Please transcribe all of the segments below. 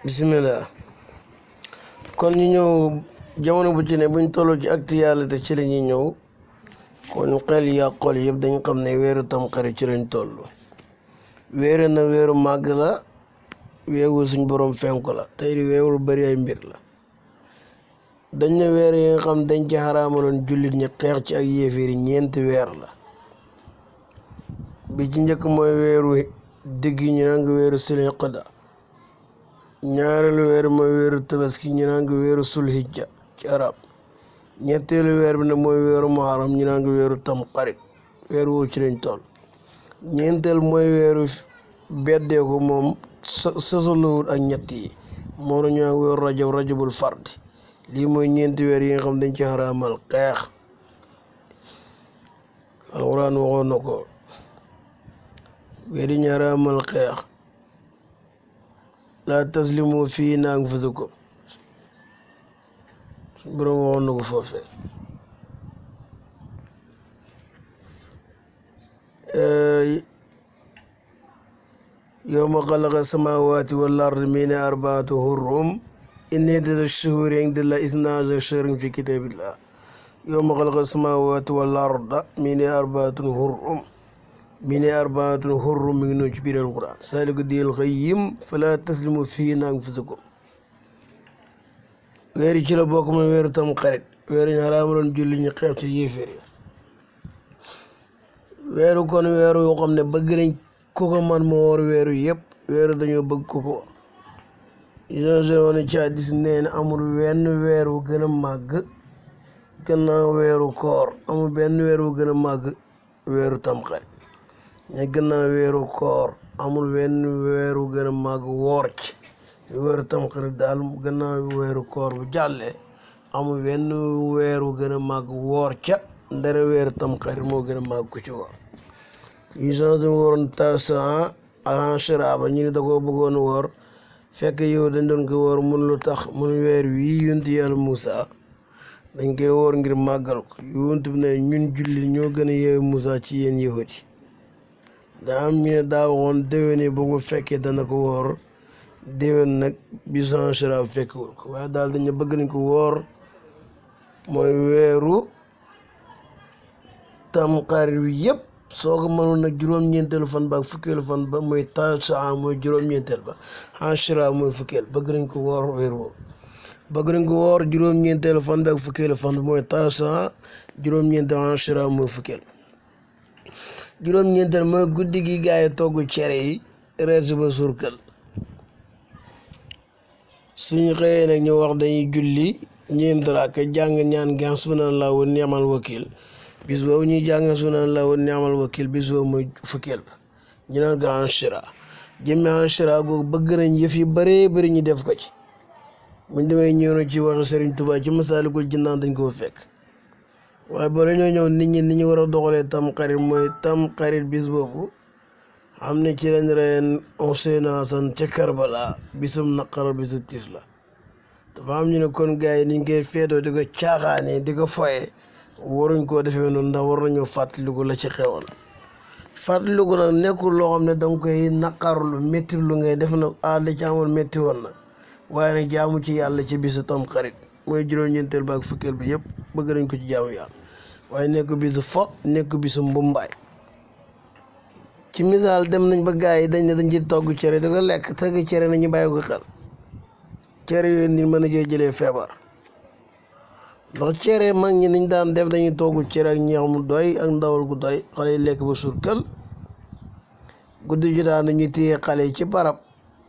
bismillah kon ñu ñëw jamono bu ci ne buñ tolloo ci actualité ci la ñuy ñëw kon xel ya xol yëpp dañ xam ne weeru Tamxarit ci lañ toll weeru na weeru màgg la weewu suñ borom fenku la tey di weeru bari ay mbir la dañ ne weer yi nga xam dañ ci xaraamaloon jullit ñi xeex ci ak yéeféer yi ñeenti weer la bi ci njëkk mooy weeru digg ñu naan weeru Sulhijja ñaareelu weer mooy weeru tabaski ñu naan weeru sulhijja ci arab ñetteelu weer bi ne mooy weeru muharram ñu naan weeru Tamxarit weer woo ci lañ toll ñeenteel mooy weeru beddeeku moom sasalowul ak ñett yi moo la ñu naan weeru rajabul fard lii mooy ñeenti weer yi nga xam dañ ci xaraamal xeex alxuraan waxoon na ko weer yi ñu xaraamal xeex laa taslimu fiihinna anfusakum suñu borom waxoon na ko foofee yawma xalaqa samaawaati wal arda minhaa arbaatun hurum inna iddata shuhuuri inda llaahi isnaa ashara shahran fi kitaabillah yawma xalaqa samaawaati wal arda minhaa arbaatun hurum mi ngi noonu ci biir alquran zaalika diinul qayyim falaa taslimu fiihinna anfusakum weer yi ci la bokk mooy weeru Tamxarit weer yi ñu xaraamaloon julli ñu xeex ci yéeféer yi weeru kon weeru yoo xam ne bëgg nañ ku ko man moo war weeru yëpp weeru dañoo bëgg ku ko war ci hadiis nee na amul wenn weer wu gën a màgg gannaaw weeru koor amul benn weer wu gën a màgg weeru Tamxarit ña gannaaw weeru koor amul wenn weeru gën a màgg woor ci weeru Tamxarit daal gannaaw weeru koor bu jàllee amul wenn weeru gën a màgg woor ca ndara weeru Tamxarit moo gën a màgg ku ci woor yi changé wooroon Tasuwaa ak Ashura ba ñu ne da koo bëggoon woor fekk yow dañ doon ko woor mun lu tax mun weer wii yonent Yàlla Muusa dañ koy woor ngir màggal ko yonent bi ne ñun jullit ñoo gën a yeewu Muusa ci yéen yahud yi daa am ñu ne daa waxoon déwénee bu ko fekkee dana ko woor déwén nag bisu Ashura fekkewul ko waaye daal dañu bëgg nañ ko woor mooy weeru Tamxarit wi yëpp soo ko mënoon nag juróom-ñeenteelu fan ba ak fukkeelu fan ba mooy Tasuwaa mooy juróom-ñeenteel ba Ashura mooy fukkeel bëgg nañ ko woor weer woowu bëgg nañ ko woor juróom-ñeenteelu fan bi ak fukkeelu fan ba mooy Tasuwaa juróom-ñeenteelu Ashura mooy fukkeel juróom-ñeenteel mooy guddi gi gaa yi togg cere yi rees ba surkal suñu xëyee nag ñu wax dañuy julli ñeent raaka jàng ñaan gi hasbunallaahu wa ni'mal wakiil bis boobu ñuy jàng hasbunallaahu wa ni'mal wakiil bis boobu mooy fukkeel ba ñu naan ko Ashura jëmmi Ashura googu bëgg nañ yëf yi bëree bëri ñu def ko ci buñ demee ñëw na ci waxu Sëriñ Tuubaa ci Masaalikul Jinaan dañ ko fekk waaye boo la ñoo ñëw nit ñi ni ñu war a doxalee Tamxarit mooy Tamxarit bis boobu xam ne ci lañ reen Useynu Hasan ca Karbala bisum naqar bisu tiis la dafa am ñu ne kon gars yi niñ koy feetoo di ko caaxaane di ko foye waruñ koo defee noonu ndax war nañoo fàttaliku la ci xewoon fàttaliku nag nekkul loo xam ne danga koy naqarlu métti lu ngay def nag li ci amoon métti woon na waaye nag jaamu ci yàlla ci bisu Tamxarit mooy juróom-ñeenteel ba ak fukkeel bi yëpp bëgg nañ ko ci jaamu yàlla waaye nekk bisu fo nekk bisu mbumbaay ci misaal dem nañ ba gars yi dañ ne dañ ci togg cere di ko lekk togg cere nañu bàyyi ko xel cere yooyu nit mën na cee jëlee feebar ndax cere mag ñi niñ daan def dañuy togg cere ak ñeex mu doy ak ndawal gu doy xale yi lekk ba suur kël guddi ji daan dañuy téye xale yi ci barab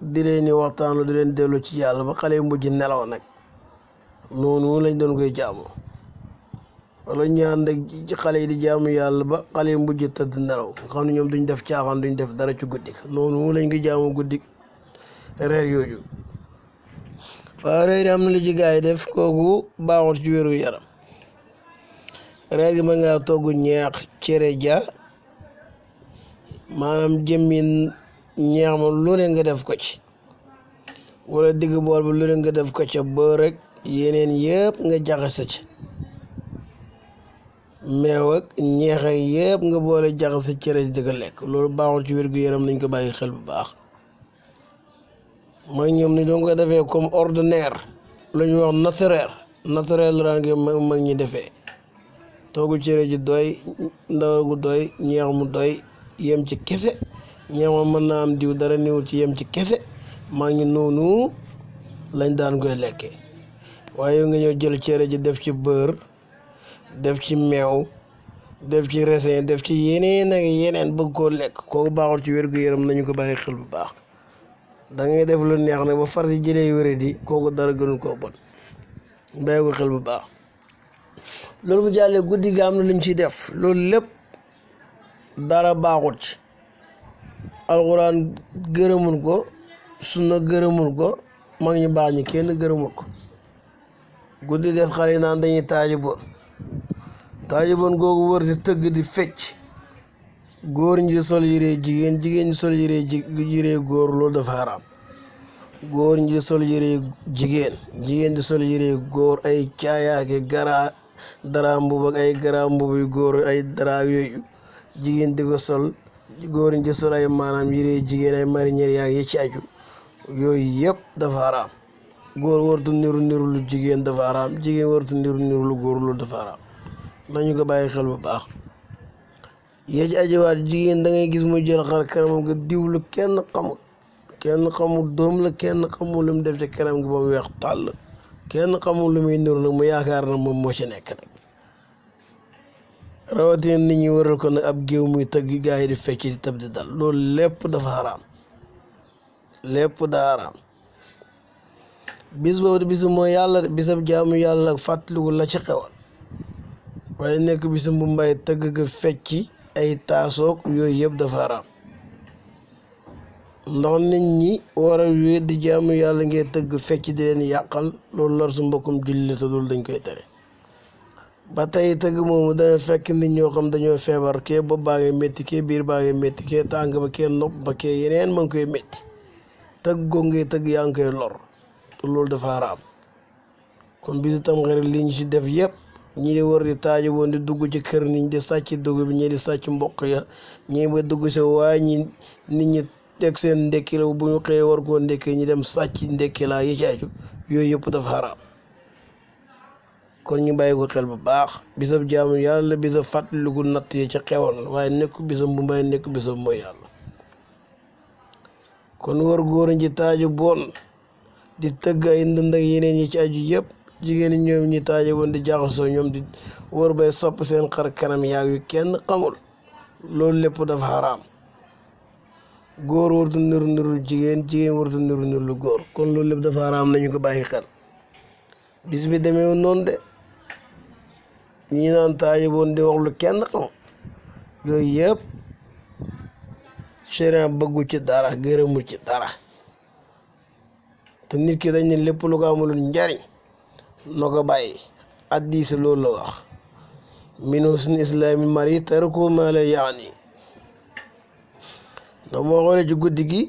di leen waxtaanu di leen dellu ci yàlla ba xale yi mujj nelaw nag noonu lañ doon koy jaamu wala ñu ànd ak ci xale yi di jaamu yàlla ba xale yi mujj tëdd nelaw nga xam ne ñoom duñ def caaxaan duñ def dara ci guddi noonu lañ ko jaamu guddi reer yooyu waaw reer yi am na lu ci gaa yi def kooku baaxul ci wéru yaram reer gi mën ngaa togg ñeex cere ja maanaam jëmmin ñeex ma lu ne nga def ko ci wala digg bool bi lu ne nga def ko ca bër rek yeneen yëpp nga jaxase ci meew ak ñeex ak yëpp nga boole jaxase cere di ko lekk loolu baaxul ci wér gu yaram nañ ko bàyyi xel bu baax mooy ñoom ni doon koy defee comme ordinaire lu ñuy wax naturel la daan mag ñi defee toogu cere ji doy ndaw gu doy ñeex mu doy yem ci kese ñeex ma mën naa am diw dara néewul ci yem ci kese mag ñi noonu lañ daan koy lekkee waaye yow nga ñëw jël cere ji def ci beurre def ci meew def ci raisin def ci yeneen ak yeneen bëgg koo lekk kooku baaxul ci wér-gu-yaram nañu ko bàyyi xel bu baax da ngay def lu neex ne ba far ci jëlee wéradi kooku dara gënul koo bon bàyyi ko xel bu baax loolu bu jàllee guddi gi am na lim ciy def loolu lépp dara baaxut ci alxuraan gërëmul ko sunna gërëmul ko mag ñu baax ñi kenn gërëmul ko guddi des xale yi naan dañuy taaji bon googu wër di tëgg di fecc góor ñi di sol yére jigéen jigéen ñi sol yére góor loolu dafa xaraam góor ñi di sol yére jigéen jigéen di sol yére góor ay caayaake dara mbub ak ay gara mbub yu góor ay dara yooyu jigéen di ko sol góor ñi di sol ay maanaam yére jigéen ay marinière yaag yi ci aju yooyu yëpp dafa xaraam góor wartu niru lu jigéen dafa xaraam jigéen wartu niru lu góor loolu dafa xaraam nañu ko bàyyi xel bu baax yee ci ajiwaat jigéen da ngay gis mu jël xar kanamam nga diwlu kenn xamul doom la kenn xamul lu mu def ci kanam gi ba mu weex tàll kenn xamul lu muy niru nag mu yaakaar na moom moo ci nekk nag rawatina nit ñi waral ko nag ab géew muy tëgg gaa yi di fecc di tëb di dal loolu lépp dafa xaraam lépp daa xaraam bis boobu bisu mooy yàlla bisab jaamu yàlla ak fàttaliku la ci xewal waaye nekk bisu bu mbay tëgg ga fecci ay taasoog yooyu yëpp dafa xaraam ndax nit ñi war a wéet di jaamu yàlla ngay tëgg fecc di leen yàqal loolu lor su mbokkum julli te loolu dañ koy tere ba tey tëgg moomu dana fekk nit ñoo xam dañoo feebar kee bopp baa ngay métti kee biir baa ngay métti kee tànk ba kee nopp ba kee yeneen ma ngi koy métti tëgg goo ngay tëgg yaa ngi koy lor te loolu dafa xaraam kon bisu Tamxarit li ñu ci def yëpp ñi di war di taaji woon di dugg ci kër nit ñi di sàcc dugub bi ñii di sàcc mboq ya ñii ba dugg si waaye nit ñi teg seen ndekki la bu ñu xëyee war koo ndekkee ñi dem sàcc ndekki laa yi ci aju yooyu yëpp dafa xaraam kon ñu bàyyi ko xel bu baax bisab jaamu yàlla bisab fàttaliku natt yi ci xewoon waaye nekku bisab bu mbay nekku bisab mooy yàlla kon war góor ñi taaju bon di tëgg ay ndënd ak yeneen yi ci aju yëpp jigéen ñi ñoom ñi taaje woon di jaxasoo ñoom di wër bay sopp seen xar kanam yaag yu kenn xamul loolu lépp dafa xaraam góor wartu niru jigéen wartu niru lu góor kon loolu lépp dafa xaraam nañu ko bàyyi xel bis bi demeewul noonu de ñi naan taaje woon di wax lu kenn xam yooyu yëpp sharia bëggu ci dara gërëmu ci dara te nit ki dañ ne lépp lu ko amul njariñ noo ko bàyyi hadiis loolu la wax min husni islaamil mar'i tarkuhu maa laa ya'ni ndax moo xoolee ci guddi gi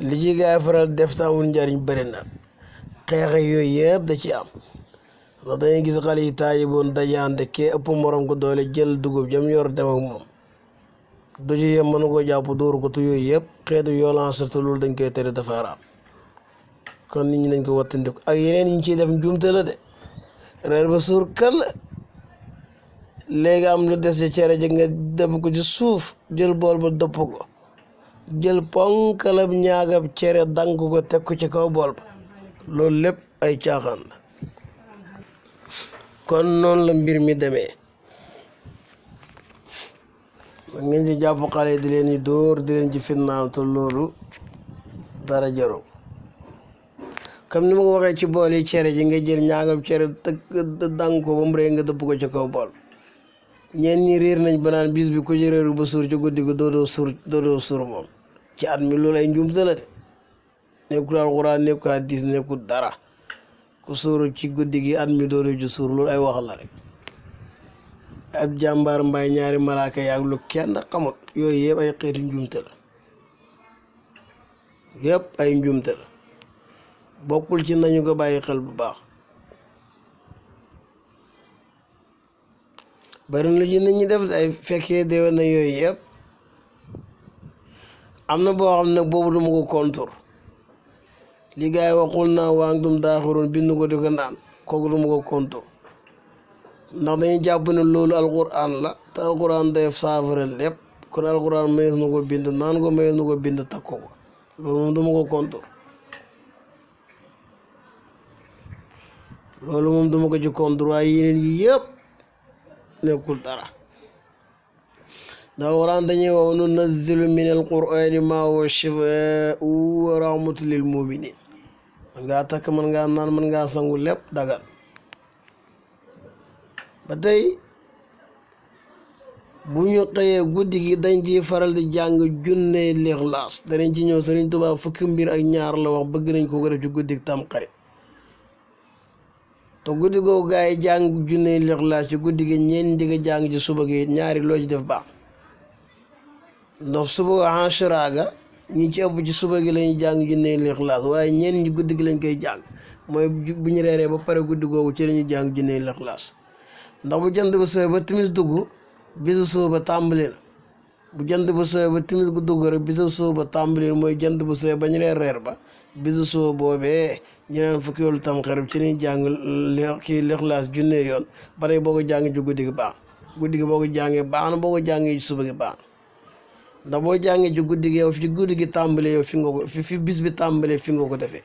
li ci gaay faral def te amul njariñ bëri na xeexe yooyu yëpp da ci am ndax dangay gis xale yi taajiboon dajaante kee ëpp morom ko doole jël dugub jam yor dem ak moom du ci yem mën koo jàpp dóor ko te yooyu yëpp xeetu violence te loolu dañ koy tere dafa xaraam kon nit ñi nañ ko wattandiku ak yeneen yi ñu ciy def njuumte la de reer ba suur kër la léegi am lu des ci cere ji nga dëpp ko ci suuf jël bool ba dëpp ko jël ponkalab ñaagab cere dank ko teg ko ci kaw bool ba loolu lépp ay caaxaan la kon noonu la mbir mi demee ngeen ci jàpp xale di leen yi dóor di leen ci fitnaal te loolu dara jaru comme ni ma ko waxee ci bool yi cere ji nga jël ñaagam cere dang ko ba mu rëy nga dëpp ko ci kaw bool ñeen ñi réer nañ ba naan bis bi ku ci réeru ba suur ci guddi gi doodoo suur moom ci at mi loolu ay njuumte la de nekkul alxuraan nekkul hadiis nekkul dara ku suuru ci guddi gi at mi doodoo ju suur loolu ay wax la rek ab jàmbaar mbaay ñaari malaaka yaag lu kenn xamut yooyu yëpp ay xeeti njuumte la yëpp ay njuumte la bokkul ci nañu ko bàyyi xel bu baax bari na ci nit ñi def ay fekkee déwén na yooyu yëpp am na boo xam ne boobu duma ko contour li gaay waxul naa waa antum daaxiruun bind ko di ko naan kooku du ma ko kontu ndax dañuy jàpp ne loolu alquran la te alquran day saafara lépp kon alquran mayees na ko bind naan ko mayees na ko bind takko ko loolu moom du ma ko kontu loolu moom duma ko ci kontu waaye yeneen yi yëpp nekkul dara ndax alquran dañuy wax nunazzilu min alqurani ma huwa shifaa'un wa rahmatun lil muminin man ngaa takk man ngaa naan man ngaa sangu lépp dagal ba tey bu ñu xëyee guddi gi dañ ci faral di jàng junne lixlaas danañ ci ñëw Sëriñ Tuubaa fukki mbir ak ñaar la wax bëgg nañ ko def ci guddi Tamxarit te guddi googu gaa yi jàng junne lixlaas ci guddi gi ñeen di nga jàng ci suba gi ñaari loo ci def baax ndax suba Ashura ga ñi ci ëpp ci suba gi lañuy jàng junne lixlaas waaye ñeen ñi guddi gi lañ koy jàng mooy bu ñu reeree ba pare guddi googu ci lañuy jàng junne lixlaas ndax bu jant ba sooy ba timis dugg bisu suba tàmbali na bu jant bu sooy ba timis gu dugg rek bisu suba tàmbali na mooy jant bu sooy ba ñu reer ba bisu suba boobee ñu naan fukki yoolu Tamxarit ci lañuy jàng kii lixlaas junne yoon ba tey boo ko jàng ci guddi gi baax guddi gi boo ko jàngee baax na boo ko jàngee ci suba gi baax ndax boo jàngee ci guddi gi yow fi guddi gi tàmbalee yow fi nga ko fi bis bi tàmbalee fi nga ko defee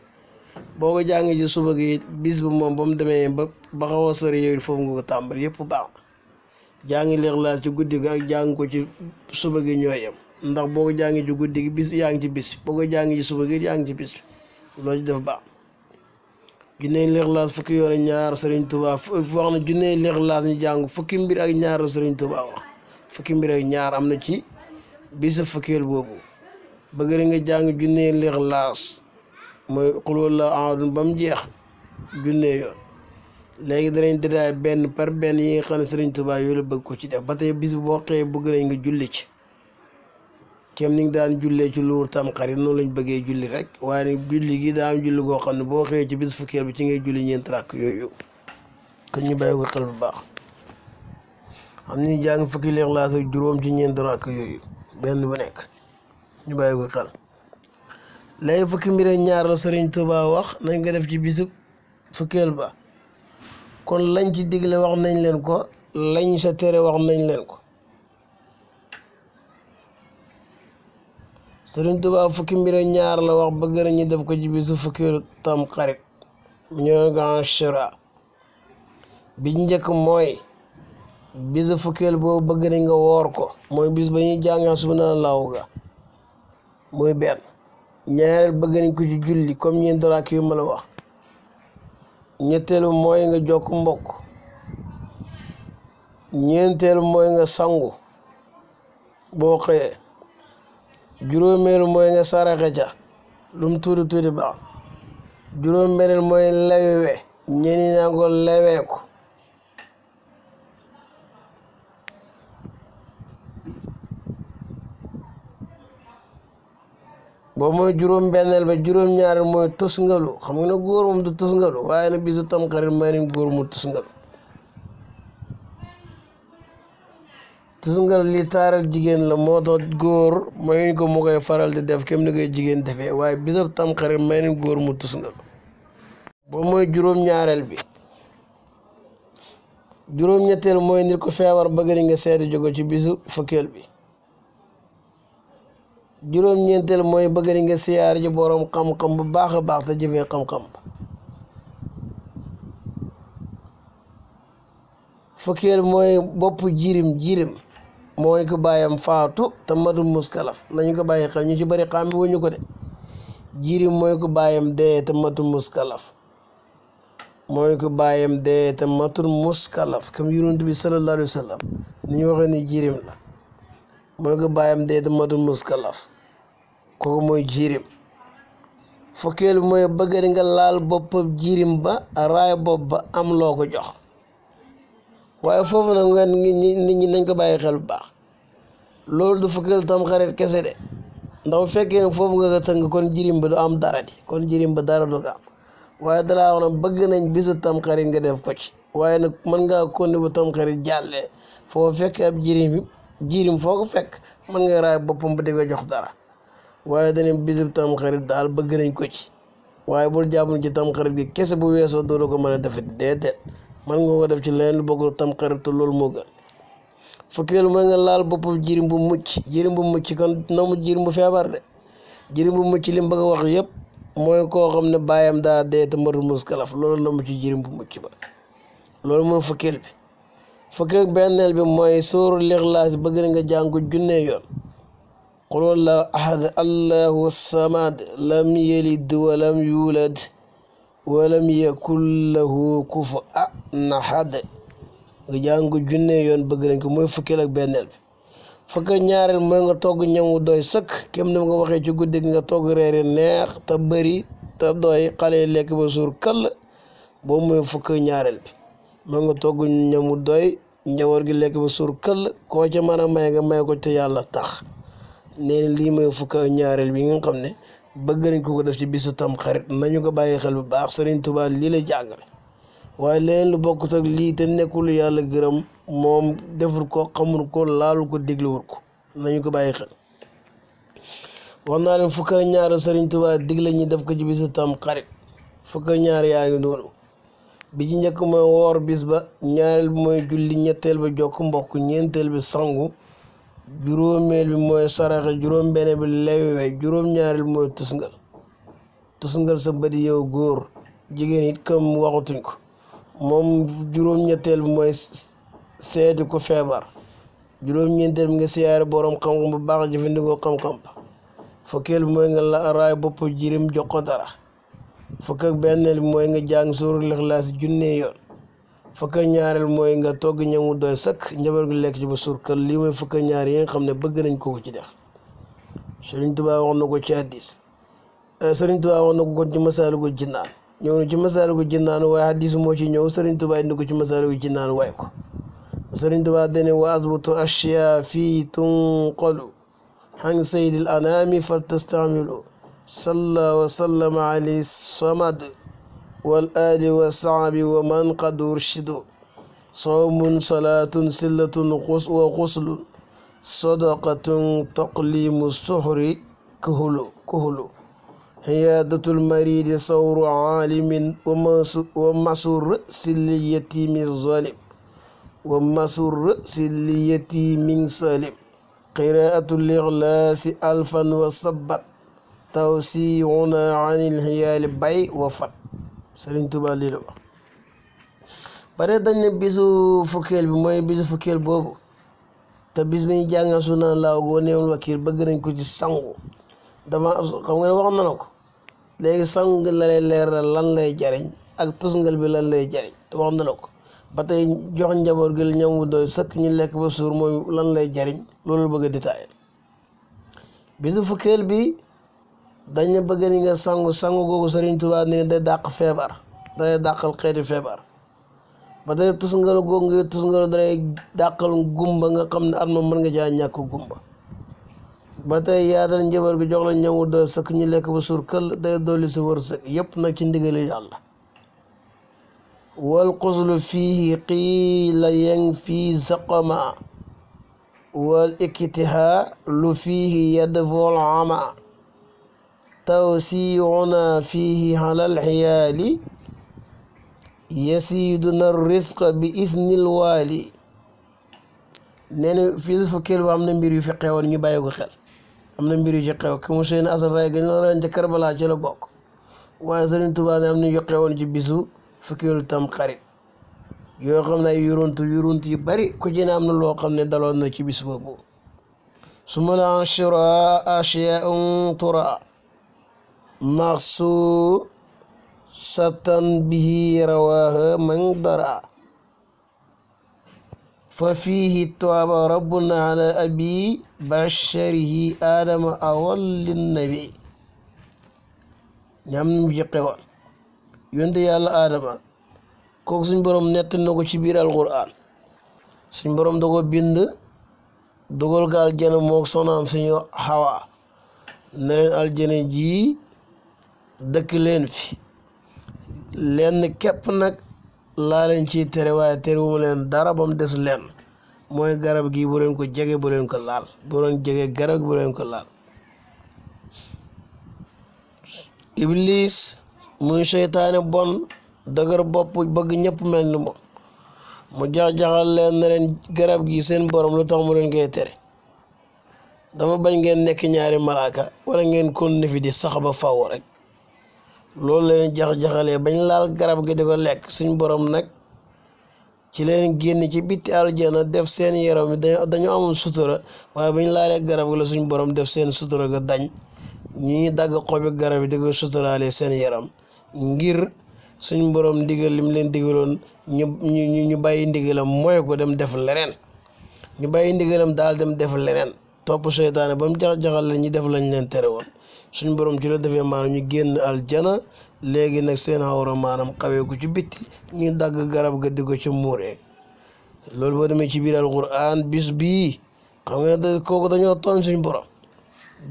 boo ko jàngee ci suba gi bis bi moom ba mu demee ba xaw a sori yow foofu nga ko tàmbali yëpp baax jàngi lixlaas ci guddi gi ak jàng ko ci suba gi ñooy yem ndax boo ko jàngee ci guddi gi bis yaa ngi ci bis boo ko jàngee ci suba gi yaa ngi ci bis bi loolu ci def baax junne lixlaas fukki yoon ak ñaar Sëriñ Tuubaa wax na junne lixlaas ñu jàng fukki mbir ak ñaar Sëriñ Tuubaa wax fukki mbir ak ñaar am na ci bisu fukkeel boobu bëgg na nga jàng junne lixlaas mooy qul huwallaahu ahad ba mu jeex junne yoon léegi danañ détaillé benn par benn yi nga xam ne Sëriñ Tuubaa yooyu la bëgg ko ci def ba tey bis boo xëyee bëgg nañ nga julli ci kem ni nga daan jullee ci luur Tamxarit noonu lañ bëggee julli rek waaye nag julli gi daa am julli goo xam ne boo xëyee ci bis fukkeel bi ci ngay julli ñeent rakk yooyu kon ñu bàyyi ko xel bu baax xam ni jàng fukki lixlaas ak juróom ci ñeent rakk yooyu benn bu nekk ñu bàyyi ko xel léegi fukki mbir ak ñaar la Sëriñ Tuubaa wax nañ ko def ci bisu fukkeel ba kon lañ ci digle wax nañ leen ko lañ sa tere wax nañ leen ko Sëriñ Tuubaa fukki mbir ak ñaar la wax bëgg nañu def ko ci bisu fukkeelu Tamxarit ñoo nga Ashura bi njëkk mooy bisu fukkeel boobu bëgg nañ nga woor ko mooy bis ba ñuy jàngaa subhaanallaahu ga muy benn ñaareel bëgg nañ ko ci julli comme ñeent rakk yu ma la wax ñetteelu mooy nga jokk mbokk ñeenteelu mooy nga sangu boo xëyee juróomeelu mooy nga saraxe ca lum tuuti tuuti baax juróom-benneel mooy lewewe ñeni naa ko lewee ko boobu mooy juróom-benneel ba juróom-ñaareel mooy tusngalu xam nga ne góor moom du tusngalu waaye nag bisu Tamxarit may nañ góor mu tusngalu tusngal li taaral jigéen la moo tax góor mayuñ ko mu koy faral di def kem ni koy jigéen defee waaye bisu Tamxarit may nañ góor mu tusngalu boobu mooy juróom-ñaareel bi juróom-ñetteel mooy nit ko feebar bëgg nañ nga seeti jóge ci bisu fukkeel bi juróom-ñeenteel mooy bëgg nañ nga siyaar ji boroom xam-xam bu baax a baax te jëfee xam-xam ba fukkeel mooy bopp jirim mooy ko bàyyam faatu te matul muskalaf nañu ko bàyyi xel ñu ci bari xam bi wuñu ko de jirim mooy ko bàyyam dee te matul muskalaf mooy ko bàyyam dee te matul muskalaf comme Yonent bi sallallahu alayhi wa sallam ni ñu waxee ni jirim la mooy ko bàyyam dee te matul muskalaf kooku mooy jirim fukkeel bi mooy bëgg nga laal boppam jirim ba raay bopp ba am loo ko jox waaye foofu nag nga nit ñi nañ ko bàyyi xel bu baax loolu du fukkeel Tamxarit kese de ndax bu fekkee ne foofu nga ko tënk kon jirim ba du am dara di kon jirim ba dara du ko am waaye dalaa wax na bëgg nañ bisu Tamxarit nga def ko ci waaye nag mën ngaa konni bu Tamxarit jàllee foo fekk ab jirim foo ko fekk mën nga raay boppam ba di ko jox dara waaye dañu bisu Tamxarit daal bëgg nañ ko ci waaye bul jàpp ci tamxarit gi kese bu weesoo doo ko mën a defit déedéet man nga ko def ci leneen lu bokkul tamxarit te loolu moo gën fukkeelu mooy nga laal boppam jirim bu mucc kon na mu jirim bu feebar de jirim bu mucc li mu bëgg a wax yëpp mooy koo xam ne baayam daa dee te matul muskalaf loolu na mu ci jirim bu mucc ba loolu mooy fukkeel bi fukkeel benneel bi mooy sóoru lixlaas bëgg na nga jàngu junne yoon qul huwallahu ahad allahu samad lam yalid walam yulad walam yakun lahu kufuwan ahad nga jàngu junne yoon bëgg nañ ko mooy fukkeel ak benneel bi fukk ñaareel mooy nga togg ñam wu doy sëkk kem ni nga waxee ci guddi gi nga togg reeri neex te bëri te doy xale yi lekk ba suur kall boobu mooy fukk ñaareel bi mooy nga togg ñam wu doy njaboot gi lekk ba suur kall koo ca mën a may nga may ko te yàlla tax nee na lii mooy fukk ñaareel bi nga xam ne bëgg nañ ko def ci bisu tam xarit nañu ko bàyyi xel bu baax Sëriñ Tuubaa lii la jàngale waaye leneen lu bokkut ak lii te nekkul yàlla gërëm moom deful ko xamul ko laalu ko dégluwul ko nañu ko bàyyi xel wax naa leen fukk ak ñaar Sëriñ Tuubaa digle ñi def ko ci bisu tam xarit fukk ak ñaar yaa ngi noonu bi ci njëkk mooy woor bis ba ñaareel bi mooy julli ñetteel ba jokk mbokk ñeenteel bi sangu juróomeel bi mooy saraxe juróom benn bi lewe juróom ñaareel bi mooy tusngal sa bët yow góor jigéen it comme waxutuñ ko moom juróom-ñetteel bi mooy seeti ku feebar juróom-ñeenteel bi nga siyaare borom xam-xam bu baax jëfandikoo xam-xam fukkeel bi mooy nga la raay bopp jirim jox ko dara fukk ak benneel bi mooy nga jàng suuru lixlaas junne yoon fukk ak ñaareel mooy nga togg ñamu doy sëkk njaboot gi lekk ci ba suur kër lii mooy fukk ak ñaar yi nga xam ne bëgg nañ ko ci def Sëriñ Tuubaa wax na ko ci hadiis Sëriñ Tuubaa wax na ko kon ci Masaalikul Jinaan ñëw na ci Masaalikul Jinaan waaye hadiis moo ci ñëw Sëriñ Tuubaa indi ko ci Masaalikul Jinaan waaye ko Sëriñ Tuubaa dane wa asbutu ashyaa fii tunqalu han sayyidil anaami faltastamilu salla wa sallama alayhi samad wal aali wa sahbi wa man qad urshidu sawmun salaatun sillatun wa xuslun sadaqatun taqlimu suhri kuhulu hiyaadatul maridi sawru aalimin wa masur silli yatimi zalim wa masur silli yatimin salim qiraatul ixlaasi alfan wa sabbat tawsiuna anil xiyaali bay wa fat Sëriñ Tuubaa lii la wax bare dañ ne bisu fukkeel bi mooy bisu fukkeel boobu te bis bi ñu jàngal sunna laaw goo neewul wakiil bëgg nañ ko ci sangu dama xam nga ne wax na la ko léegi sang la lay leeral lan lay jariñ ak tusngal bi lan lay jariñ te wax na la ko ba tey jox njaboot gi ñam wu doy sëkk ñu lekk ba suur mooy lan lay jariñ loolu bëgg a détaillé bisu fukkeel bi dañ ne bëgg ni nga sangu googu Sëriñ Tuubaa ni day dàq feebar day dàqal xeeti feebar ba tey tusngal googu nga tusngal day dàqal gumba nga xam ne at ma mën nga jaa ñàkk gumba ba tey yaatal njaboot gi jox la ñam wu doy sëkk ñu lekk ba suur këll day dolli sa wërsëg yépp nag ci ndigali Yàlla wal xuslu fiihi qiila yang fii saqama wal iktihaa lu fiihi yadful ama tawsiuna fiihi halal xiyaali yasiiduna risqa bi isnil waali nee na fii fukkeel ba am na mbir yu fi xewoon ñu bàyyi ko xel am na mbir yu ci xew ki mu seen asan ray gañ la ren ca Karbala ci la bokk waaye Sëriñ Tuubaa ne am na yu xewoon ci bisu fukkeelu tam xarit yoo xam ne ay yuruntu yu bari ku ci ne am na loo xam ne daloon na ci bis boobu suma la ashyaa'un tura maxsu satan bihi rawaaha man dara fa fiihi taaba rabbuna ala abi basharihi aadama awal linnabi ñam ñu ci xewoon yonte yàlla aadama kooku suñ borom nett na ko ci biir alquran suñ borom da ko bind dugal ko aljana mook sonaam suñu xawa ne leen aljana ji dëkk leen fi lenn képp nag laa leen ciy tere waaye terewuma leen dara ba mu des leen mooy garab gi bu leen ko jege bu leen ko laal bu leen jege garab gi bu leen ko laal Iblis muy seytaane bon dëgër bopp bëgg ñëpp mel ni moom mu jax-jaxal leen ne leen garab gi seen borom lu tax mu leen koy tere dafa bañ ngeen nekk ñaari malaaka wala ngeen kon fi di sax ba faw rek loolu leen jax-jaxalee bañ laal garab gi di ko lekk suñ borom nag ci leen génn ci bitti aljana def seen yaram yi dañu amul sutura waaye bañ laalee garab gi la suñ borom def seen sutura ga dañ ñuy dagg xobi garab yi di ko suturaale seen yaram ngir suñ borom ndigal lim leen digaloon ñu bàyyi ndigalam mooy ko dem def leneen ñu bàyyi ndigalam daal dem def leneen topp seytaane ba mu jax-jaxal la ñu def lañ leen tere woon suñ borom ci la defee maanaam ñu génn aljana léegi nag seen awra maanaam xawee ko ci bitti ñu dagg garab ga di ko ca muuree loolu boo demee ci biir alquran bis bii xam nga ne kooku dañoo tooñ suñ borom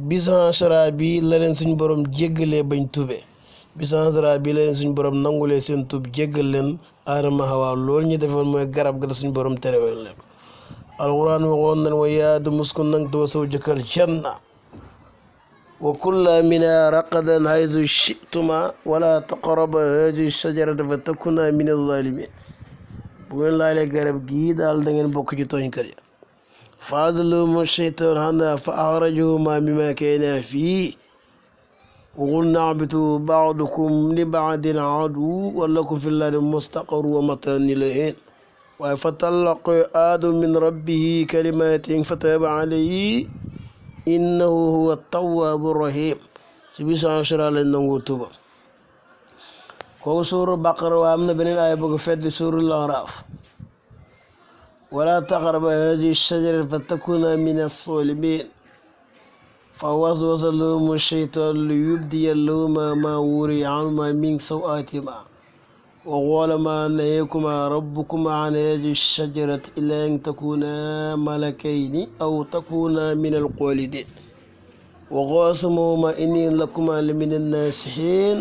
bis Ashura bi la leen suñ borom jéggalee bañ tubee bis Ashura bi la leen suñ borom nangulee seen tub jéggal leen Aadama Hawa loolu ñu defoon mooy garab ga la suñ borom tereween leen alquran waxoon nañ wa yaa Aadamu uskun anta wa zawjukal janna wa kulaa minhaa ragadan haysu shi'tumaa walaa taqrabaa haadihi shajarata fa takuunaa mina zaalimiin bu ngeen laalee garab gii daal da ngeen bokk ci tooñkat yi fa azallahuma shaytaanu anhaa fa axrajahumaa mimmaa kaanaa fiihi wa qulnaa ihbituu ba'dukum li ba'din aduwwun wa lakum fil ardi mustaqarrun wa mataa'un ilaa hiin waaye fa talaqaa aadamu min rabbihi kalimaatin fataaba alayhi innahu huwa tawwaabu rahim ci bisu Ashura lañ nangu tuba kooku suuru Baqara waa am na beneen aaya bëgg feddi suurul Araaf wala taqraba haadihi shajarata fatakuuna mina zaalimiin fa waswasa lahumu shaytaanu liyubdiya lahumaa maa wuriya anhumaa min saw'aatihimaa wa qaala maa nahaakumaa rabbukumaa an haadihi shajarati illaa an takuunaa malakayni aw takuunaa minal xaalidiin wa qaasamahumaa innii lakumaa lamina nnaasihiin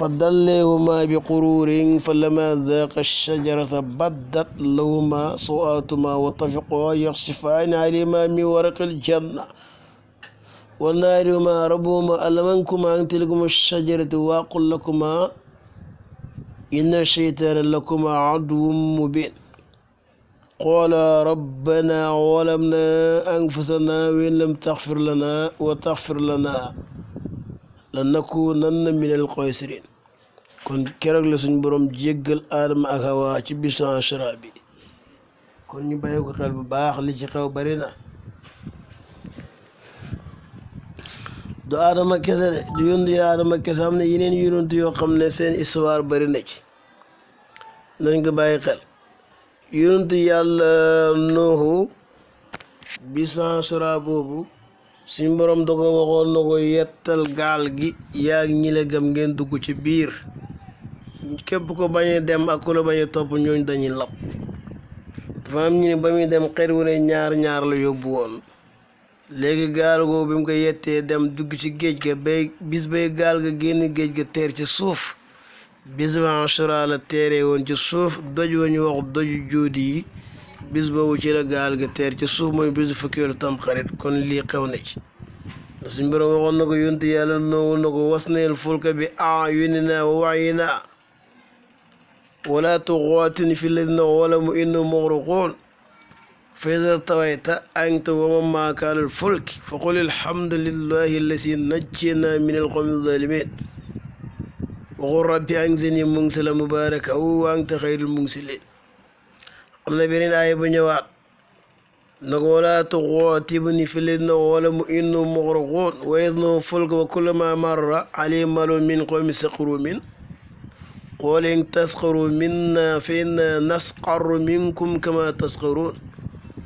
فدلهما بقرور فلما ذاقا الشجرة بدت لهما سوآتهما وطفقا يخصفان عليهما من ورق الجنة وناداهما ربهما ألم أنهكما عن تلكما الشجرة وأقل لكما إن الشيطان لكما عدو مبين قالا ربنا ظلمنا أنفسنا وإن لم تغفر لنا وتغفر لنا lanakuunanna minal xaasiriin kon keroog la suñ borom jéggal Aadama ak Hawa ci bisu Ashura bi kon ñu bàyyi ko xel bu baax li ci xew bari na du Aadama kese de du yonent yi Aadama kese am na yeneen yonent yoo xam ne seen histoire bari na ci nañ ko bàyyi xel yonent yàlla Nuuhu bisu Ashura boobu suñ borom da ko waxoon na ko yettal gaal gi yaag ñi la gëm ngeen dugg ci biir képp ko bañ a dem ak ku la bañ a topp ñooñ dañuy lab dafa am ñu ne ba muy dem xet wu ne ñaar la yóbbu woon léegi gaal googu bi mu ko yettee dem dugg ci géej ga bay bis bay gaal ga génn géej ga teer ci suuf bis ba Ashura la teeree woon ci suuf doj wa ñu wax doju jóodi yi bis boobu ci la gaal ga teer ci suuf mooy bisu fukkeelu Tamxarit kon lii xew na ci suñ borom waxoon na ko yonent yàlla Nuuhu na ko wasnil fulka bi a'yuninaa wa wahyinaa wala tuxaatilnii fi llaziina zalamu innahum mughraqoon fa izaa stawayta anta wa man ma'aka alal fulki faqul alhamdulillaahi allazii najjaynaa minal qawmi zaalimiin wa qul rabbi anzilnii munzalan mubaarakan wa anta xayrul munziliin am na beneen aaya bu ñëwaat na ko walaa tuxaatibnii fi llaziina zalamu innahum mughraqoon wa yasna'uuna fulka wa kullamaa marra alayhim mala'un min qawmihi saxiruu minhu qaala in tasxaruu minnaa fa innaa nasxaru minkum kamaa tasxaruun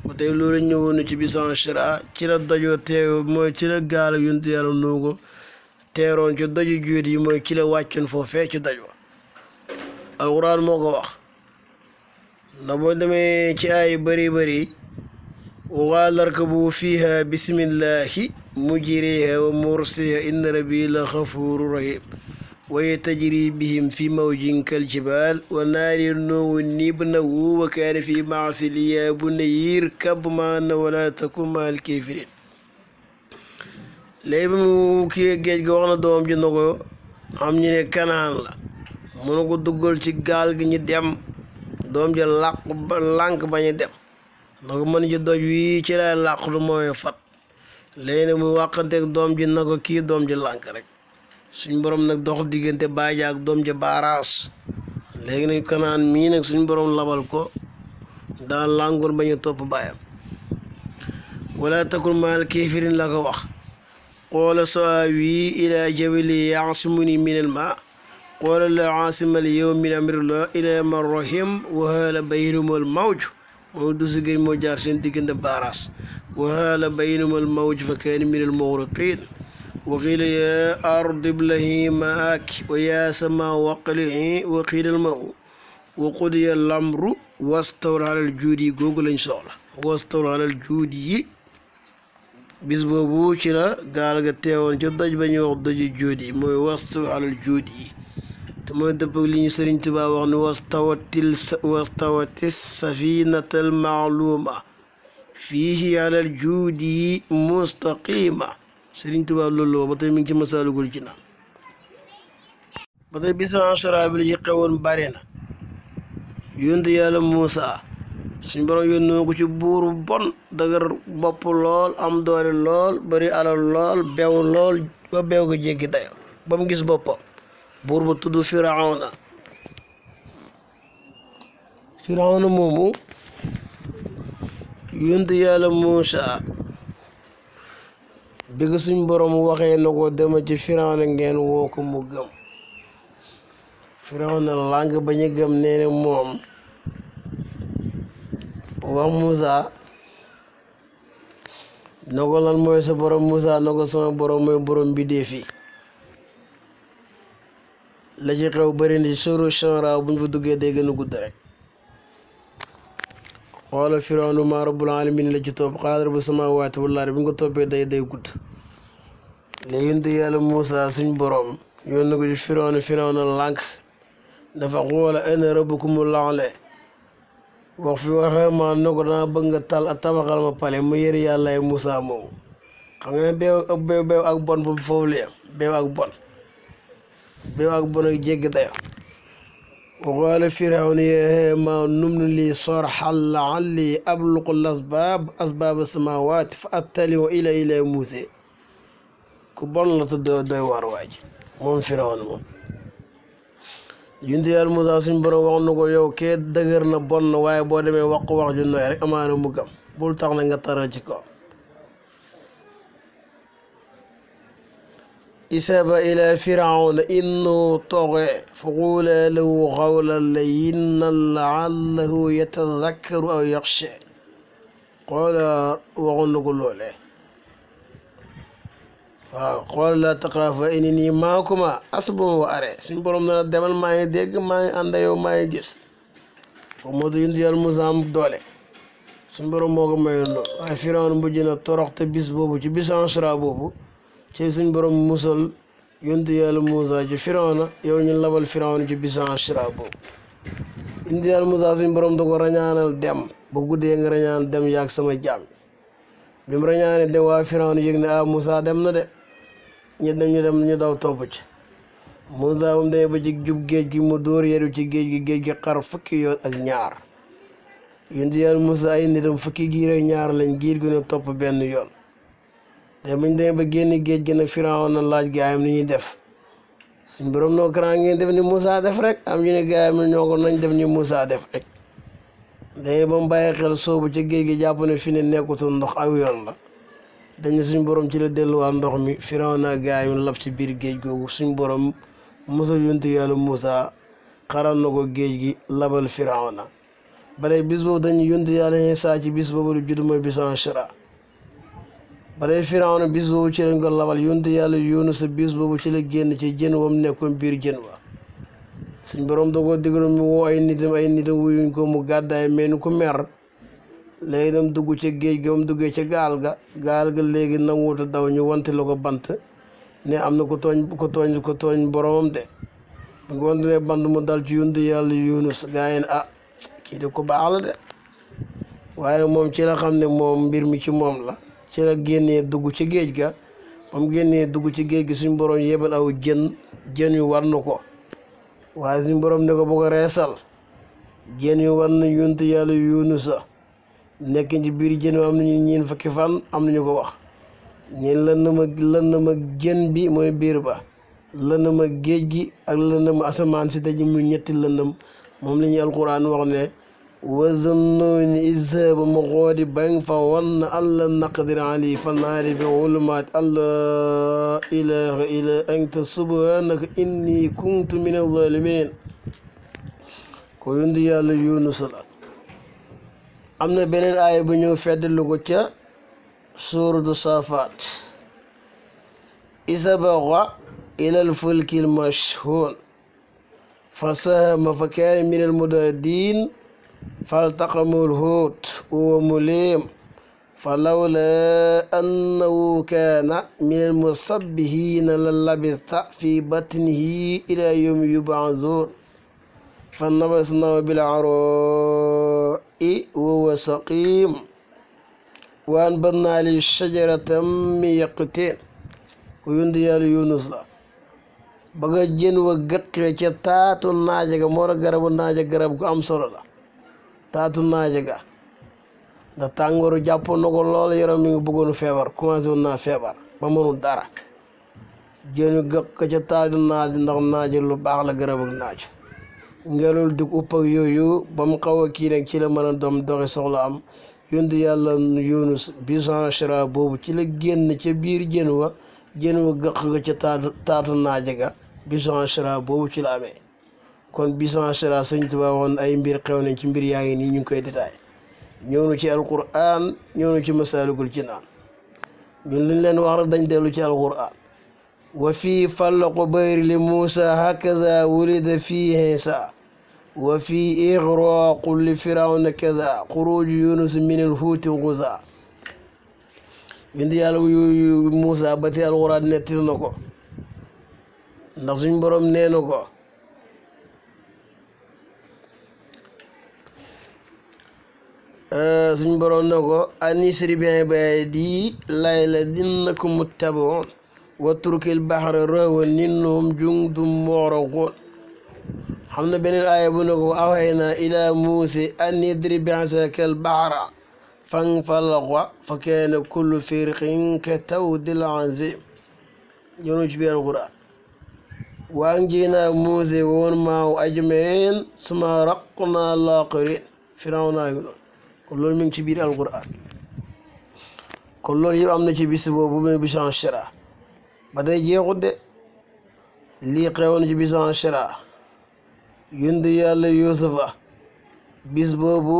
ba tey loolu ñëwoon na ci bisu Ashura ci la dojoo teew mooy ci la gaal yonent yàlla Nuuhu teeroon ci doju juut yi mooy ci la wàccoon foofee ci doj wa alxuraan moo ko wax ndax boo demee ci ay bëri wa qaala irkabuu fiihaa bismillaahi mujriihaa wa mursiihaa inna rabbii la gafuurun rahiim wa hiya tajrii bihim fii mawjin kaljibaal wa naadaa Nuuhun ibnahu wa kaana fii ma'zilin yaa bunayya irkab ma'anaa wa laa takun ma'al kaafiriin léegi ba mu kii géej ga wax na doom ji na ko am ñu ne Kanaan la mu ne ko duggal ci gaal gi ñu dem doom ja lànk ba ñu dem na ko mën ji doj wii ci lay làqatu mooy fat léegi nag mu wàqanteeg doom ji na ko kii doom ji lànk rek suñ borom nag dox diggante baay ja ak doom ja baaraas léegi nag Kanaan mii nag suñ borom labal ko daal làngoon ba ñu topp baayam wala takun maal kaafiriin la ko wax qaala sa'aawi ilaa jabalin ya'simunii minal maa qaala laa aasima al-yawma min amrillah illaa man rahim wa haala baynahumul mawj moom du si gën moo jaar seen diggante baaraas wa haala baynahumul mawj fa kaana minal mughraqiin wa qiila yaa ardu ibla'ii maa'aki wa yaa samaa'u aqli'ii wa qiila al-maa'u wa qudiya al-amru wastawat alal juudi googu lañ soxla wastawat alal juudi yi bis boobu ci la gaal ga teewoon ca doj ba ñuy wax doju juudi yi mooy wastawat alal juudi yi te mooy dëpp ak li ñu Sëriñ Tuubaa wax ne wastawati safinatal ma'luuma fiihi alal juudi yi mustaqima Sëriñ Tuubaa loolu ba tey mi ngi ci Masaalikul Jinaan ba tey bis Ashura bi li ci xewoon bari na yónent yàlla Muusa suñ borom yónnoo ko ci buur bu bon dëgër bopp lool am doole lool bari alal lool beew lool ba beew ko jéggi dayo ba mu gis boppam buur bu tudd Firawna moomu yónent yàlla Muusa bi ko suñ borom waxee na ko dema ci Firawna ngeen woo ko mu gëm Firawna làng ba ñu gëm nee ne moom wax Muusa na ko lan mooy sa borom Muusa na ko sama borom mooy borom mbindéef yi la ci xew bëri ni suru Shu'ara bu ñu fa duggee day gën a gudd rek xoola Firawna maa rabbul aalamiin la ci topp xaadar bu samaawaati wal ardi bu ñu ko toppee day gudd léegi yonent yàlla Muusa suñ borom yónni ko ci Firawna lànk dafa xoola ana rabbukumul a'laa wax fi vraiment ne ko dama bëgg nga tabaxal ma pale mu yëri yàllaay Muusa moomu xam nga ne beew ak bon boobu foofu la yam beew ak bon ak jéggi dayo wa qaala Firawna yaa Haamaan ibni lii sarhan la'allii ablugu asbaaba samaawaati fa attali'a ilaa ilaahi Muusaa ku bon la te doy waar waaj moom Firawna moom yonent yàlla Muusaa suñ borom wax na ko yow kee dëgër na bon na waaye boo demee wax ju nooy rek amaana mu gëm bul tax na nga taral ci kaw isaba ila firawna innahu taghaa faquulaa lahu qawlan layyinan la'allahu yatadhakkaru aw yakhshaa qaala waxoon na ko loolee waaw xool laa taxaafa innanii ma'akumaa asma'u wa araa suñ borom na demal maa ngi dégg maa ngi ànd yow maa ngi gis foofu moo tax yonent yàlla Muusaa am doole suñ borom moo ko mayoon loolu waaye Firawna mujj na torox te bis boobu ci bis Ashura boobu ci suñ borom musal yonent yàlla Muusaa ci Firawna yow ñu labal Firawna ci bis Ashura boobu yonent yàlla Muusaa suñ borom da ko rañaanal dem ba guddee nga rañaan dem yaag sama jaam bi mu rañaane dem waa Firawna yëg ne Muusaa dem na de ñu daw topp ci Muusaa mu demee ba ci jub géej gi mu dóor yeru ci géej gi xar fukki yoon ak ñaar yonent yàlla Muusaa ay nitam fukki giir ak ñaar lañ giir gu ne topp benn yoon te buñ demee ba génn géej gi nag Firawna laaj gaayam ni ñuy def suñ borom noo karaa ngeen def ni Muusaa def rek am ñu ne gaayam ne ñoo ko nañ def ni Muusaa def rek léegi ba mu bàyyi xel soobu ci géej gi jàpp ne fi ne nekkutul ndox aw yoon la dañu suñ borom ci la delluwaat ndox mi Firawna gaayam lab ci biir géej googu suñ borom musal yonent yàlla Muusaa xaral na ko géej gi labal Firawna bare bis boobu dañu yonent yàlla Iisaa ci bis boobu lu judd mooy bis Ashura bare Firawna bis boobu ci lañ ko labal yonent yàlla Yuunus bis boobu ci la génn ci jën wam nekkoon biir jën wa suñ borom da koo digaloon mu woo ay nitam wuyuñ ko mu gàddaay mel ni ku mer léegi dem dugg ci géej ga ba mu duggee ca gaal ga léegi nanguwuta daw ñu wante la ko bant ne am na ko tooñ boromam de bu nga wante ne bant mu dal ci yonent yàlla Yuunus gaa yi ne kii de ko baax la de waaye moom ci la xam ne moom mbir mi ci moom la ci la génnee dugg ci géej ga ba mu génnee dugg ci géej gi suñ borom yebal aw jën jën yu war na ko waaye suñ borom ne ko bu ko reesal jën yu war na yonent yàlla Yunusa nekk ci biir jën wi am nañu ñeen fukki fan am nañu ko wax ñeen lëndëm ak jën bi mooy biir ba lëndëm ak géej gi ak lëndëm asamaan si daji muy ñetti lëndëm moom la ñuy alquran wax ne wa zannuni iz zahaba mughadiban fa wanna an lan naqdir alayhi fa naada fi zulumaat an laa ilaaha illa anta subhanaka inni kuntu min az-zalimin ko yonent yàlla Yunus la am na beneen aaya bu ñëw feddlu ko ca suuratu Saafaat iz abagha ilal fulkil mashhuun fasahama fa kaana minal mudhaddiin faltaqamahul huut wa huwa mulim falawlaa annahu kaana minal musabbihiina lalabitha fi batnihi ilaa yawmi yub'athuun fannabasnaahu bil araa'i wa huwa saqiim wa anbatnaa alayhi shajaratan min yaqtiin ko yonent yàlla Yunus la ba nga jën wa gëqee ca taatu naaja ga moo garabu naaja garab gu am solo la taatu naaja ga ndax tàngooru jàppoon na ko lool yaram mi ngi bëggoon feebar commencé woon naa feebar ba mënul dara jën wi gëq ca taatu naaja ndax naaja lu baax la garab ak naaja ngelaw di upp ak yooyu ba mu xaw a kii nag ci la mën a doxi soxla am yonent yàlla Yunus bisan shara boobu ci la génn ca biir jën wa gëq ga ca taatu naaja ga bisan shara boobu ci la amee kon bisan shara Sëñ Tuubaa waxoon ay mbir xew nañ ci mbir yaa ngi nii ñu ngi koy détaillé ñëw na ci alquran ñëw na ci Masaalikul Jinaan ñun liñ leen wax rek dañ dellu ci alquran wa fii falaqu bayri li Muusa hakaza wulida fii Iisa wa fii ighraaqu li firawna kaza xuruuju Yunus min al-huuti ghuza yonent yàlla yu Muusa ba tey alquran nettil na ko ndax suñ borom nee na ko suñ borom ne ko anisri bi ibaadi laylan innakum muttabaun wa turkil bahra rawan innahum jundun mughraqun xam na beneen aaya bu ne ko awhaynaa ilaa Muusaa an idrib bi'asaaka al-bahra fanfalaqa fa kaana kullu firqin ka tawdil aziim ñëw ci biir alquran wa anjaynaa Muusaa wa man ma'ahu ajma'iin summa aghraqnaa al-aakhariin Firawna ngi noonu kon loolu mi ngi ci biir alquran kon loolu yëpp am na ci bis boobu mu bisan shara ba tey jeexut de lii xewoon ci bisan shara yonent yàlla Yuusufa bis boobu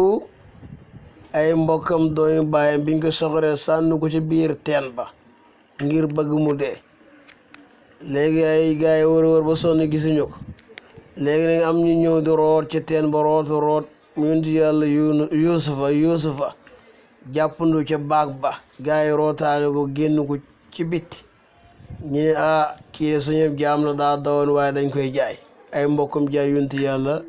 ay mbokkam doomi baayam biñ ko soxoree sànni ko ci biir teen ba ngir bëgg mu dee léegi ay gaay yi wër ba sonn gisuñu ko léegi nag am ñu ñëw di root ci teen ba root mu yonent yàlla Yuusufa jàppandu ca baag ba gaay yi rootaale ko génn ko ci bitti ñu ne kii suñu jaam la daa dawoon waaye dañ koy jaay ay mbokkam jaay yonent yàlla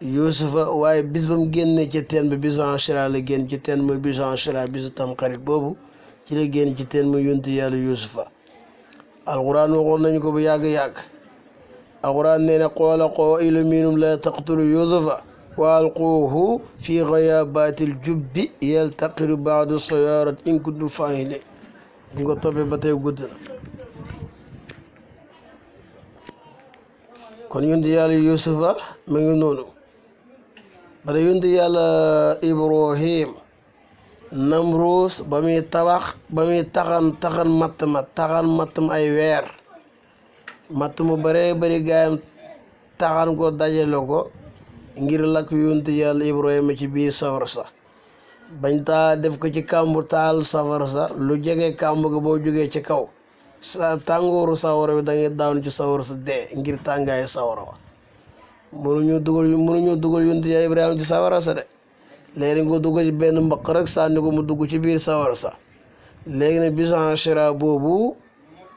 Yuusufa waaye bis ba mu génnee ci teen bi bisu Ashura la génn ci teen mooy bisu Ashura bisu Tamxarit boobu ci la génn ci teen mooy yonent yàlla Yuusufa alquran waxoon nañu ko bu yàgg-yàgg alquran nee na qaala qaa'ilun minhum laa taqtulu Yuusufa wa alquuhu fi ghayaabatil jubbi yaltaqitu ba'du sayaarat in kuntum faa'iliin bu nga toppee ba tey gudd na kon yonent yàlla Yuusufa ma ngi noonu bara yonent yàlla Ibrahim Namruus ba muy taxan matt ma ay weer matt mu bare bari gaayam taxan ko dajale ko ngir lakk yonent yàlla Ibrahima ci biir safara sa bañ taa def ko ci kàmbu taal safara sa lu jege kàmbu ga boo jógee ci kaw sa tàngooru sawara bi da ngay daanu ci sawara sa dee ngir tàngaayu sawara wa mënuñu dugal yonent yàlla Ibrahima ci sawara sa de léegi nga dugal ci benn mbaq rek sànni ko mu dugg ci biir sawara sa léegi nag bisu Ashura boobu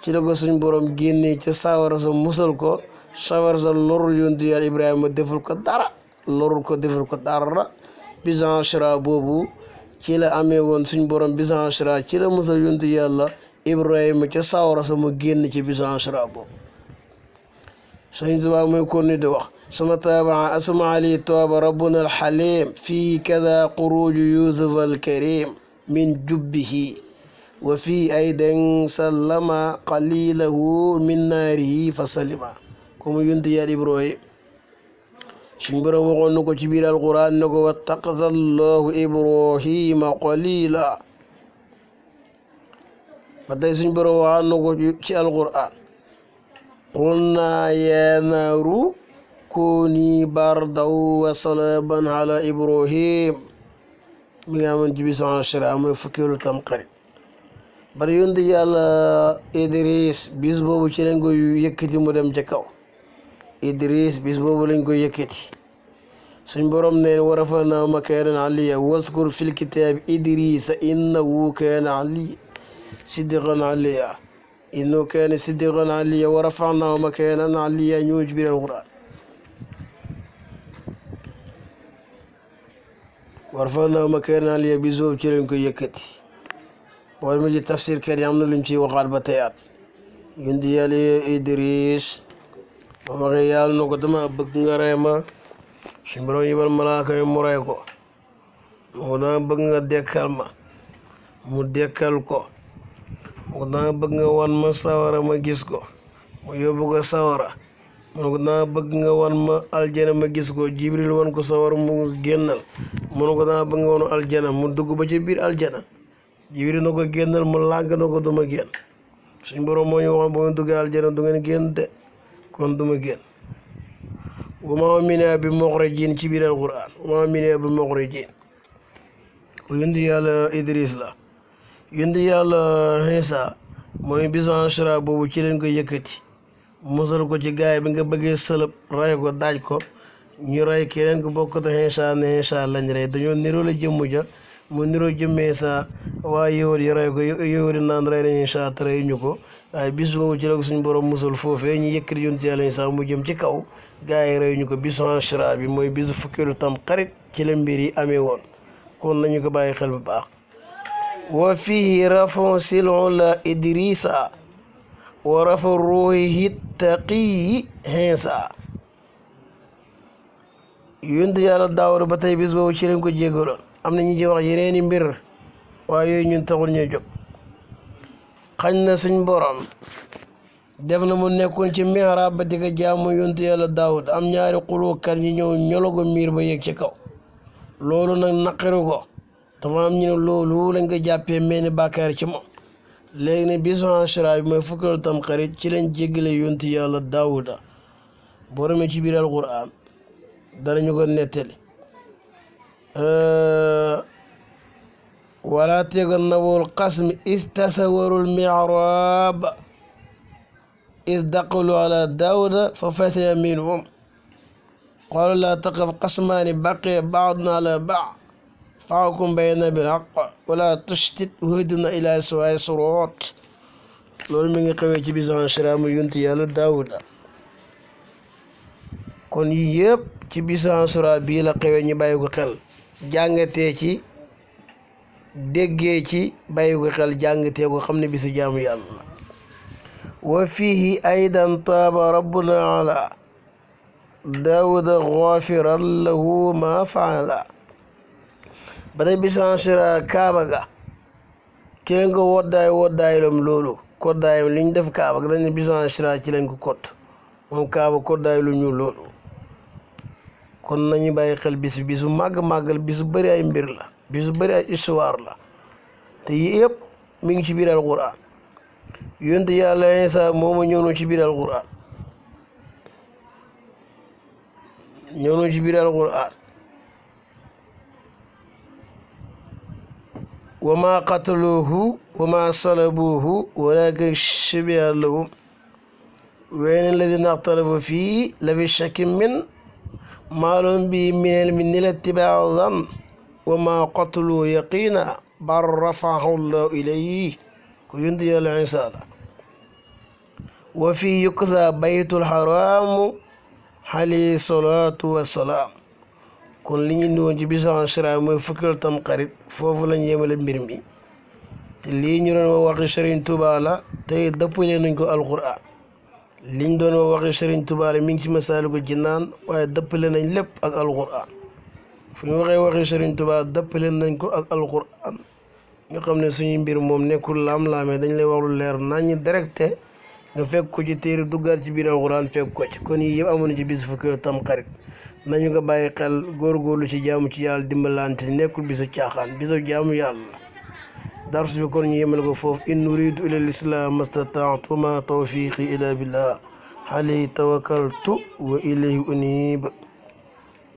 ci la ko suñ borom génnee ci sawara sa musal ko sawara sa lorul yonent yàlla Ibrahima deful ko dara bisu Ashura boobu ci la amee woon suñ borom bisu Ashura ci la musal yonent yàlla Ibrahima ca sawara sa mu génn ci bisu Ashura boobu Sëriñ Tuubaa muy konni di wax suma taabaa asma ali taaba rabbuna alxalim fii kada xuruju yusuf alkarim min jubbihi wa fii aydan sallama qalilahu min naarihi fa salima comme yunti yàlla Ibrahim suñ borom waxoon na ko ci biir alquran ne ko wattaqaza allahu ibrahima qalila ba tey suñ borom waxaan na ko ci alquran qulna ya naaru kuni bardaw wa salaban ala ibrahim mi nga amoon ci bis ashura mooy fukkeelu Tamxarit bari yonent yàlla Idris bis boobu ci lañ ko yëkkati mu dem ca kaw Idris bis boobu lañ ko yëkkati suñ borom neen wa rafa'naahu makaanan aliyya waskur fil kitaabi Idrisa innahu kaana aliyya siddiqan aliyya innahu kaana siddiqan aliyya wa rafa'naahu makaanan aliyya ñëw ci biir alquran wa rafa'naahu makaanan aliyya bis boobu ci lañ ko yëkkati boo ma ji tafsir kat yi am na luñ ciy waxaat ba teyaat yonent yàlla Idris ba ma waxee yàlla na ko dama bëgg nga rey ma suñ borom yibal malaaka yi mu rey ko mu dama bëgg nga dekkal ma mu dekkal ko mu dama bëgg nga wan ma sawara ma gis ko mu yóbbu ko sawara mu ko dama bëgg nga wan ma aljana ma gis ko Jibril wan ko sawara mu génnal mu ko dama bëgg nga wan aljana mu dugg ba ci biir aljana Jibril na ko génnal mu lànk na ko duma génn suñ borom moo ñu waxoon ba mu duggee aljana du ngeen génn de kon duma génn wa maa minna bi muxrajiin ci biir alquran wa maa minna bi muxrajiin ko yonent yàlla Idris la yonent yàlla Iisaa mooy bisu Ashura boobu ci leen ko yëkkati musal ko ci gaay bi nga bëggee sëlëb ray ko daaj ko ñu ray keneen ko bokkut Iisaa ne Iisaa lañ rey dañoo niroo la jëmmu ja mu niroo jëmmee Iisaa waaye yowóot yi ray ko yowóot yi naan rey nañ Iisaa te rey ñu ko waaye bis boobu ci la ko suñ borom musal foofee ñu yëkkati yonent yàlla Iisaa mu jëm ci kaw gaa yi rey ñu ko bisu Ashura bi mooy bisu fukkeelu Tamxarit ci la mbir yi amee woon kon nañu ko bàyyi xel bu baax wa fihi rafu silula Idrisa wa rafu ruuhihi taqiyi Iisaa yonent yàlla Daawuda ba tey bis boobu ci lañ ko jéggaloon am na ñu ci wax yeneeni mbir waaye yooyu ñun taxul ñu jóg xañ na suñ borom def na mu nekkoon ci mihrab ba di ko jaamu yonent yàlla Daawud am ñaari xulukat ñi ñëw ñologo miir ba yéeg ci kaw loolu nag naqiru ko dafa am ñu ne loolu lañ ko jàppee mel ni bàkkaar ci moom léegi ne bisu Ashura bi mooy fukkeelu Tamxarit ci lañ jéggale yonent yàlla Daawuda boo demee ci biir alquran danañu ko nettali wala tajannabu l-qasmi istasawaru l-mihrab iz daqalu ala Daawuda fa fatiya minhum qaalu laa taqaf qasmaani baqiya ba'duna ala ba'd fahkum baynahum bil-haqq wala tushtit wahdina ila sawaa'i s-siraat loolu mi ngi xewee ci bisu Ashura mu yonent yàlla Daawuda kon yii yëpp ci bisu Ashura bii la xewee ñu bàyyi ko xel jàngatee ci déggee ci bàyyi ko xel jàngatee ko xam ne bisu jaamu yàlla la wa fiihi aydan taaba rabbuna ala Daawuda gaafiran lahu ma faala ba tey bisu Ashura kaaba ga ci lañ ko woddaaylam loolu koddaayam li ñu def kaaba ga dañ ne bisu Ashura ci lañ ko kott moom kaaba koddaay lu ñu loolu kon nañu bàyyi xel bisu màgg-màggal bisu bëri ay mbir la bisu bëri ay histoire la te yëpp mi ngi ci biir alquran yonent yàlla Iisaa moomu ñëw na ci biir alquran wa ma qataluuhu wa ma salabuuhu walakin shubbiha lahum wa inna alladina ixtalafu fii la fi shakkin min maa lahum bihi min ilmin illa ittibaa zann wa ma qataluuhu yaqiina bal rafa'ahu llahu ilayhi ko yonent yàlla Iisaa la wa fii yukzaa baytul haraamu alayhi salaatu wassalaam kon li ñu indi woon ci bisu Ashura mooy fukkeelu Tamxarit foofu lañ yemale mbir mi te lii ñu doon waxi Sëriñ Tuubaa la tey dëppale nañ ko alquran liñ doon waxi Sëriñ Tuubaa mi ngi ci Masaalikul Jinaan waaye dëppale nañ lépp ak alquran fu ñu waxee waxi Sëriñ Tuubaa dëppale nañ ko ak alquran nga xam ne suñu mbir moom nekkul laam-laamee dañ lay wax lu leer nañu directe nga fekk ko ci téere duggaat ci biir alquran fekk ko ci kon yii yëpp amoon ci bis fukki Tamxarit nañu nga bàyyi xel góorgóorlu ci jaamu ci yàlla dimbalante nekkul bisu caaxaan bisu jaamu yàlla dars bi kon ñu yemale ko foofu in uridu ila l-islaam mastataatu wa ma tawfiqi illa billah alayhi tawakkaltu wa ilayhi unib